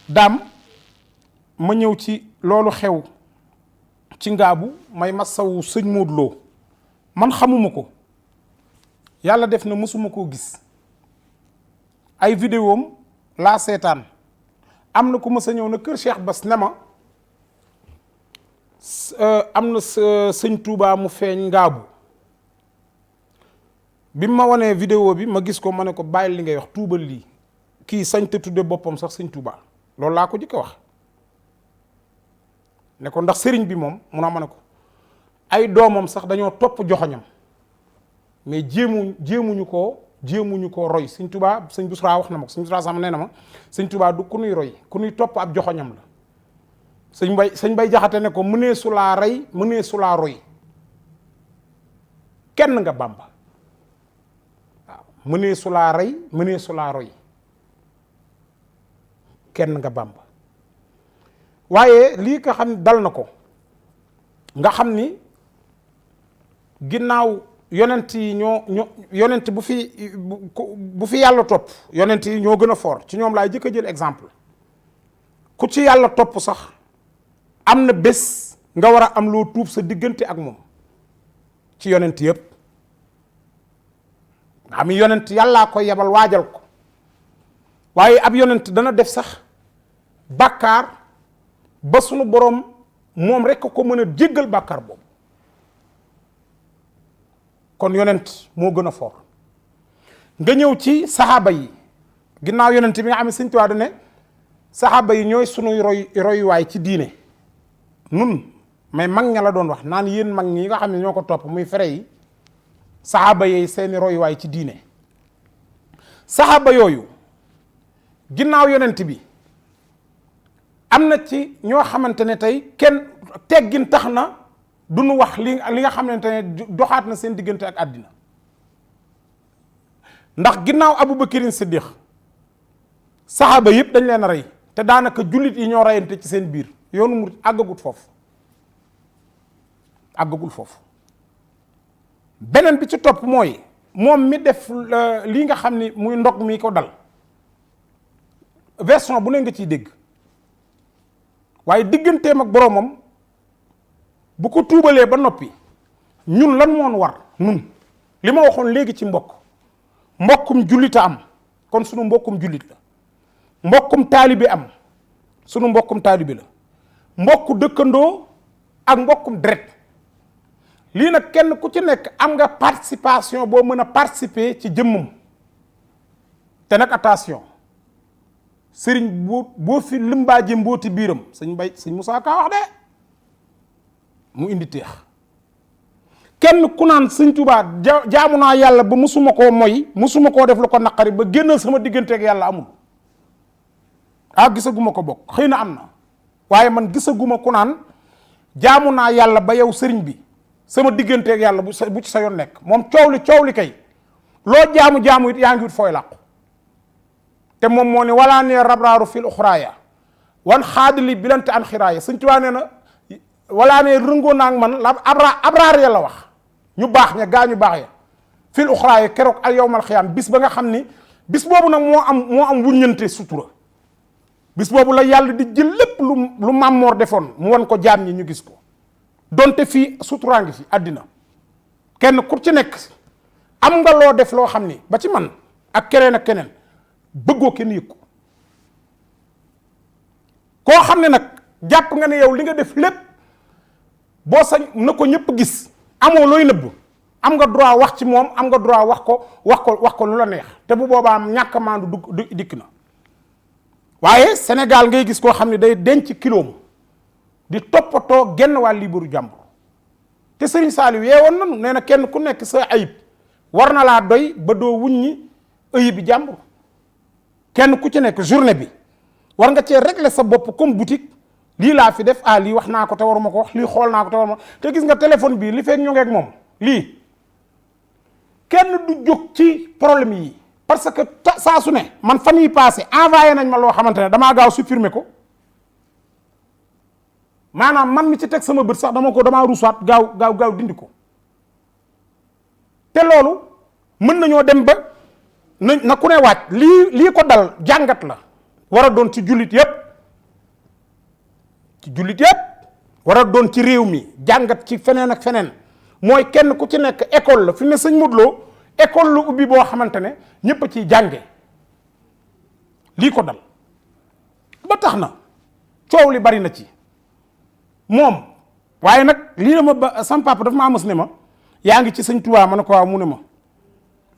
daam ma ñëw ci loolu xew ci ngaabu may masawu sëñ Modou Lo man xamuma ko yàlla def na mësuma koo gis ay vidéom laa seetaan am na ku ma sa ñëw na kër Cheikh Bass ne ma am na sëñ Touba mu feeñ ngaabu bi ma wanee vidéo bi ma gis ko ma ne ko bàyyi li ngay wax tuubal lii kii sañ te tudde boppam sax sëñ Touba loolu laa ko jëkk wax ne ko ndax sëriñ bi moom mun a ma ne ko ay doomam sax dañoo topp joxoñam mais jéemuñu koo roy sëñ Touba sëñ Busra wax na ma ko sëñ Busra sama nee na ma sëñ Touba du ku nuy roy ku nuy topp ab joxoñam la sëñ bay jaxate ne ko mënee su laa rey mënee su laa roy kenn nga Bàmba waaw mënee su laa rey mënee su laa roy kenn nga Bàmba waaye lii nga xam dal na ko nga xam ni ginnaaw yonent yi ñoo yonent bu fi yàlla topp yonent yi ñoo gën a fort ci ñoom laay jëkk a jël exemple ku ci yàlla topp sax am na bés nga war a am loo tuub sa diggante ak moom ci yonent yëpp nga xam ni yonent yàllaa koy yebal waajal ko waaye ab yonent dana def sax bàkkaar ba sunu boroom moom rekk ko mën a jéggal bàkkaar boobu kon yonent moo gën a fort nga ñëw ci saxaaba yi ginnaaw yonent bi nga xam ne Sëñ Tuubaa da ne saxaaba yi ñooy sunuy royuwaay ci diine nun mais mag ña la doon wax naan yéen mag ñi nga xam ne ñoo ko topp muy fere yi saxaaba yi seeni royuwaay ci diine saxaaba yooyu ginnaaw yonent bi am na ci ñoo xamante ne tey kenn teggin tax na du nu wax li nga xamante ne doxaat na seen diggante ak àddina ndax ginnaaw Abubakarin Siddiq saxaaba yëpp dañ leen a rey te daanaka jullit yi ñoo reyante ci seen biir yoonu murit àggagul foofu beneen bi ci topp mooy moom mi def lii nga xam ni muy ndog mi ko dal version bu ne nga ciy dégg waaye digganteem ak boroomam bu ko tuubalee ba noppi ñun lan moon war nun li ma waxoon léegi ci mbokkum jullit a am kon sunu mbokkum jullit la mbokkum taalibe am sunu mbokkum taalibe la mbokku dëkkandoo ak mbokkum deret lii nag kenn ku ci nekk am nga participation boo mën a participer ci jëmmam te nag attention sëriñ boo fi limbaaje mbooti biiram sëñ Moussa Ka wax de mu indi teex kenn ku naan sëñ Tuubaa jaamu naa yàlla ba musuma koo moy musuma koo def lu ko naqari ba génnal sama digganteeg yàlla amul gisaguma ko bokk xëy na am na waaye man gisaguma ku naan jaamu naa yàlla ba yow sëriñ bi sama digganteeg yàlla bu ci sa yoon nekk moom coow li kay loo jaamu it yaa ngi wut fooy làqu te moom moo ne walaa ne rabraaru fil uxraaya wan xaadili bilante an xiraaya sëñ Tuubaa nee na walaa ne rëngoo naa ak man la abraar ya la wax ñu baax ña gaa ñu baax ya fil uxraaya keroog al yawmal xiyaam bis ba nga xam ni bis boobu nag moo am wuññante sutura bis boobu la yàlla di jël lépp lu Mammoor defoon mu wan ko jaam ñi ñu gis ko donte fii suturaa ngi fi àddina kenn ku ci nekk am nga loo def loo xam ni ba ci man ak keneen ak keneen bëggoo kenn yëg ko koo xam ne nag jàpp nga ne yow li nga def lépp boo sañ na ko ñëpp gis amoo looy nëbb am nga droit wax ci moom am nga droit wax ko lu la neex te bu boobaa ñàkk maandu dikk na waaye Sénégal ngay gis koo xam ne day denc kiloom di toppatoo genn wàll liibaru jàmbur te Sëriñ Saaliw yeewoon nanu nee na kenn ku nekk sa ayib war na laa doy ba doo wuññi ayib bi jàmbur kenn ku ci nekk journée bi war nga cee régler sa bopp comme boutique lii laa fi def lii wax naa ko te waruma ko wax lii xool naa ko te waruma te gis nga téléphone bii li fekk ñu ngeeg moom lii kenn du jóg ci problème yi parce que saa su ne man fan yi passé envoyé nañ ma loo xamante ne damaa gaaw supprimer ko maanaam man mi ci teg sama bët sax damaa ruusaat gaaw dindi ko te loolu mën nañoo dem ba na ku ne waaj lii ko dal jàngat la war a doon ci jullit yépp jullit yépp war a doon ci réew mi jàngat ci feneen ak feneen mooy kenn ku ci nekk école la fi ne sëñ Modou Lo école la ubbi boo xamante ne ñëpp a ciy jànge lii ko dal ba tax na coow li bari na ci moom waaye nag lii la ma ba sam papa dafa maa mës ne ma yaa ngi ci sëñ Touba ma ne ko waaw mu ne ma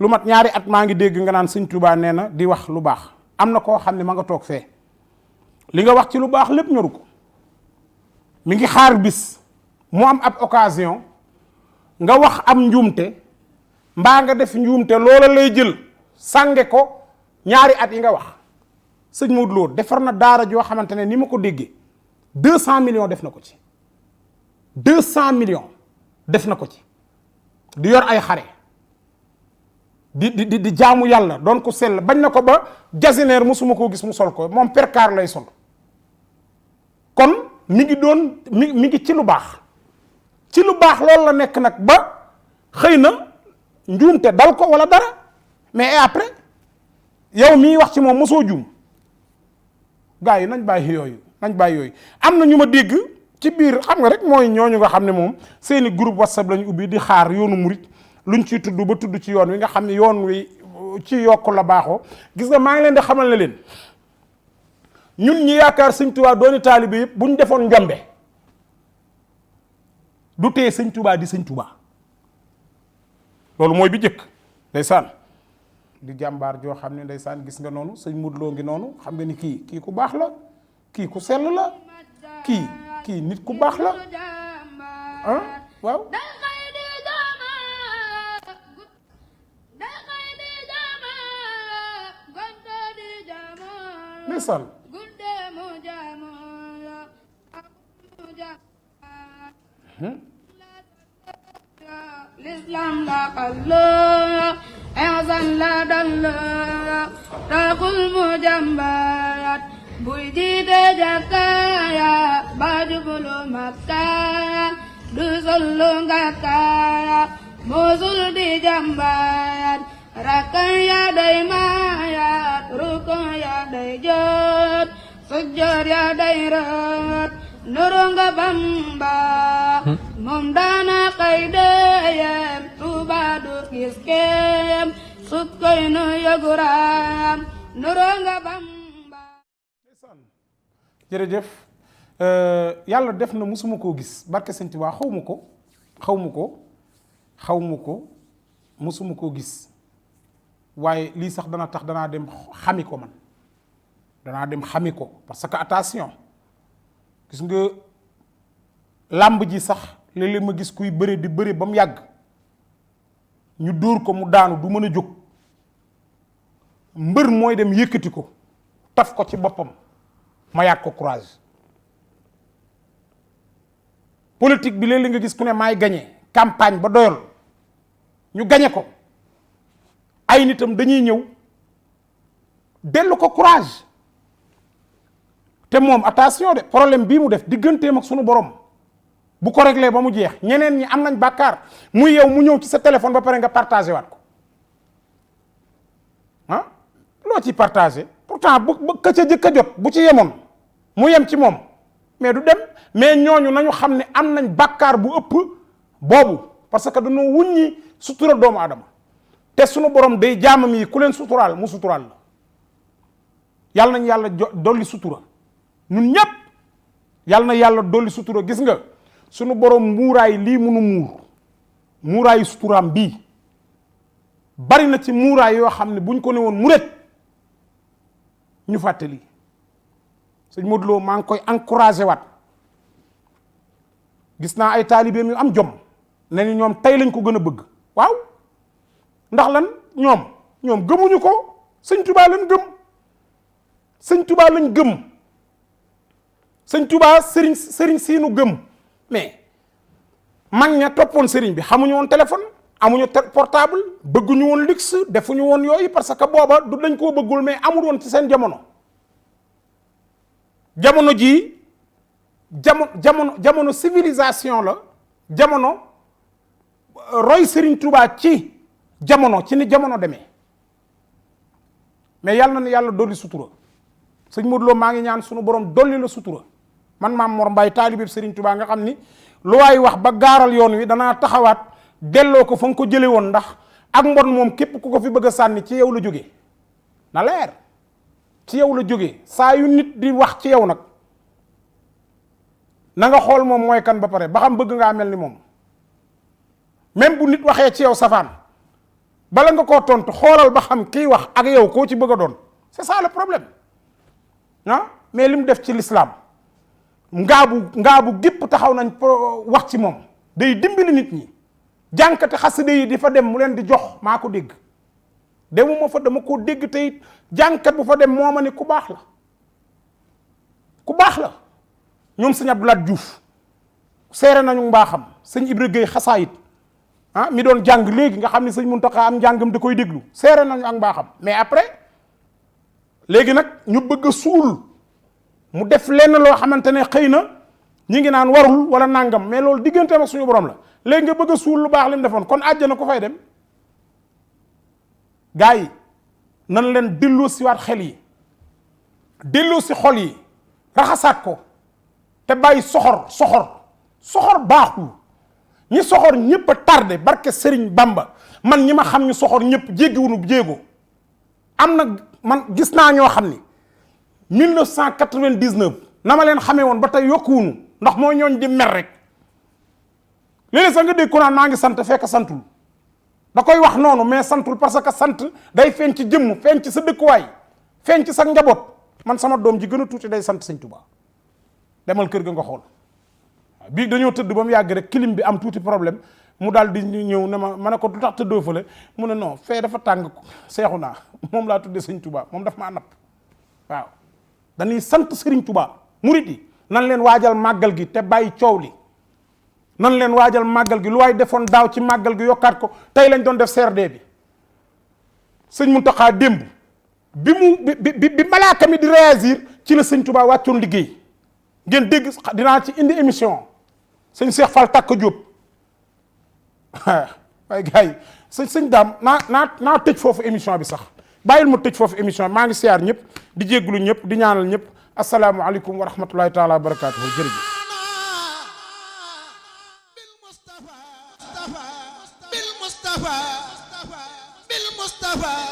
lu mat ñaari at maa ngi dégg nga naan sëñ Touba nee na di wax lu baax am na koo xam ne ma nga toog fee li nga wax ci lu baax lépp ñoru ko mi ngi xaar bis mu am ab occasion nga wax am njuumte mbaa nga def njuumte loola lay jël sànge ko ñaari at yi nga wax sëñ Modou Lo defar na daara joo xamante ne ni ma ko déggee 200 millions def na ko ci 200 millions def na ko ci di yor ay xare di jaamu yàlla doon ko sell bañ na ko ba jasineer mosuma koo gis mu sol ko moom perkaar lay sol kon mi ngi ci lu baax loolu la nekk nag ba xëy na njuumte dal ko wala dara mais après yow mii wax ci moom mosoo juum gars yi nañ bàyyi yooyu am na ñu ma dégg ci biir xam nga rek mooy ñooñu nga xam ne moom seeni groupe WhatsApp lañu ubbi di xaar yoonu murit luñ ciy tudd ba tudd ci yoon wi nga xam ne yoon wi ci yokk la baaxoo gis nga maa ngi leen di xamal ne leen ñun ñi yaakaar sëñ Tuubaa dooni taalibe yëpp bu ñu defoon njombe du tee sëñ Tuubaa di sëñ Tuubaa loolu mooy bi jëkk ndeysaan di jàmbaar joo xam ne ndeysaan gis nga noonu sëñ Modou Lo ngi noonu xam nga ni kii ku baax la kii ku sell la kii nit ku baax la ah waaw ndeysaan l'islam la qallo azan la dallo taqul mujambayat buy jiite jakaya bajubulu makaya du sollu ngakaya musul di jambayat rakaya day mayat rukaya day jot sujud ya day rat nurunga bamba moom daana xëy deyem Tuuba du gis kem sut koy nu yëguraam nurunga bamba jërëjëf yàlla def na musuma koo gis barke Sëñ Tuubaa xaw ma ko musuma koo gis waaye lii sax dana tax danaa dem xami ko man parce que attention gis nga làmb ji sax léeg-léeg ma gis kuy bëre di bëre ba mu yàgg ñu dóor ko mu daanu du mën a jóg mbër mooy dem yëkkati ko taf ko ci boppam ma yàgg ko courage politique bi léeg-léeg nga gis ku ne maay gañe campagne ba doyal ñu gañe ko ay nitam dañuy ñëw dellu ko courage te moom attention de problème bii mu def digganteem ak sunu borom bu ko réglé ba mu jeex ñeneen ñi am nañ bàkkaar muy yow mu ñëw ci sa téléphone ba pare nga partagé waat ko loo ci partagé pourtant bu ka ca jëkk a jot bu ci yemoon mu yem ci moom mais du dem mais ñooñu nañu xam ne am nañ bàkkaar bu ëpp boobu parce que dañoo wuññi sutura doomu adama te sunu borom day jaamam yi ku leen suturaal mu suturaal la yàlla nañ yàlla dolli sutura ñun ñépp yàlla na yàlla dolli sutura gis nga sunu borom muuraay lii munu muuraayu suturaam bii bari na ci muuraay yoo xam ne buñ ko ne woon mu rek ñu fàtte lii sëñ Modou Lo maa ngi koy encouragé waat gis naa ay taalibeem yu am jom ne ni ñoom tey lañ ko gën a bëgg waaw ndax lan ñoom gëmuñu ko sëñ Tuubaa lañ gëm sëñ Tuubaa sëriñ siinu gëm mais mag ña toppoon sëriñ bi xamuñu woon téléphone amuñu portable bëgguñu woon luxe defuñu woon yooyu parce que booba du dañ koo bëggul mais amul woon ci seen jamono jii jamono civilisation la jamono roy sëriñ Tuubaa ci ni jamono demee mais yàlla na yàlla dolli sutura sëñ Modou Lo maa ngi ñaan sunu borom dolli la sutura man Maam Mor Mbaye taalibe Serigne Touba nga xam ni lu waay wax ba gaaral yoon wi danaa taxawaat delloo ko fa nga ko jële woon, ndax ak mbon moom képp ku ko fi bëgg a sànni ci yow la jóge na leer, ci yow la jóge. saa yu nit di wax ci yow nag na nga xool moom mooy kan ba pare ba xam bëgg ngaa mel ni moom. même bu nit waxee ci yow safaan bala nga koo tontu xoolal ba xam kiy wax ak yow koo ci bëgg a doon. c'est ça le problème ah. mais li mu def ci l'islam ngaabu gépp taxaw nañ wax ci moom. day dimbali nit ñi, jànkate xasida yi di fa dem mu leen di jox, maa ko dégg. demuma fa, dama koo dégg te it jànkat bu fa dem moo ma ne ku baax la, ku baax la. ñoom sëñ Abdoulaye Diouf seere nañu mbaaxam, sëñ Ibra Gueye xasaayit ah mi doon jàng léegi nga xam ne sëñ Muntaxa am njàngam da koy déglu, seere nañu ak mbaaxam. mais après léegi nag ñu bëgg a suul mu def lenn loo xamante ne xëy na ñi ngi naan warul wala nangam, mais loolu digganteem ak suñu borom la. léegi nga bëgg a suul lu baax li mu defoon, kon àjjana ko fay dem. gaa yi nan leen delloo si waat xel yi, delloo si xol yi, raxasaat ko te bàyyi soxor baaxul. ñi soxor ñëpp a tardé barke Serigne Bamba. man ñi ma xam ñu soxor ñëpp jéggiwunu jéego. am na man gis naa ñoo xam ni 1999 na ma leen xamee woon ba tey yokkuwunu, ndax moo ñooñ di mer rek. léeg-léeg sax nga dégg ko naan maa ngi sant fekk santul, da koy wax noonu mais santul parce que sant day feeñ ci jëmm, feeñ ci sa dëkkuwaay, feeñ ci sa njaboot. man sama doom ji gën a tuuti day sant Sëñ Tuubaa. demal kër ga nga xool. bii dañoo tëdd ba mu yàgg rek clim bi am tuuti problème mu daal di ñëw ne ma ne ko du tax tëddoo fële mu ne non fee dafa tàng seexu naa moom laa tuddee Sëñ Tuubaa, moom daf maa napp. waaw dañuy sant Sëriñ Tuubaa. murit yi nan leen waajal màggal gi te bàyyi coow li, nan leen waajal màggal gi. lu waay defoon daaw ci màggal gi yokkaat ko. tey lañ doon def CRD bi. sëñ Muntaxa démb bi malaaka mi di réagir ci la Sëñ Tuubaa wàccoon liggéey. ngeen dégg dinaa ci indi émission sëñ Cheikh Fall Takk Diop waaye gars yi sëñ daam naa tëj foofu émission bi sax, bàyyil ma tëj foofu émission bi. maa ngi siyaar ñëpp di jégglu ñëpp di ñaanal ñëpp. asalaamualeykum wa rahmatullahi taala wa barakaatuhu. jërëjëf. Mustafa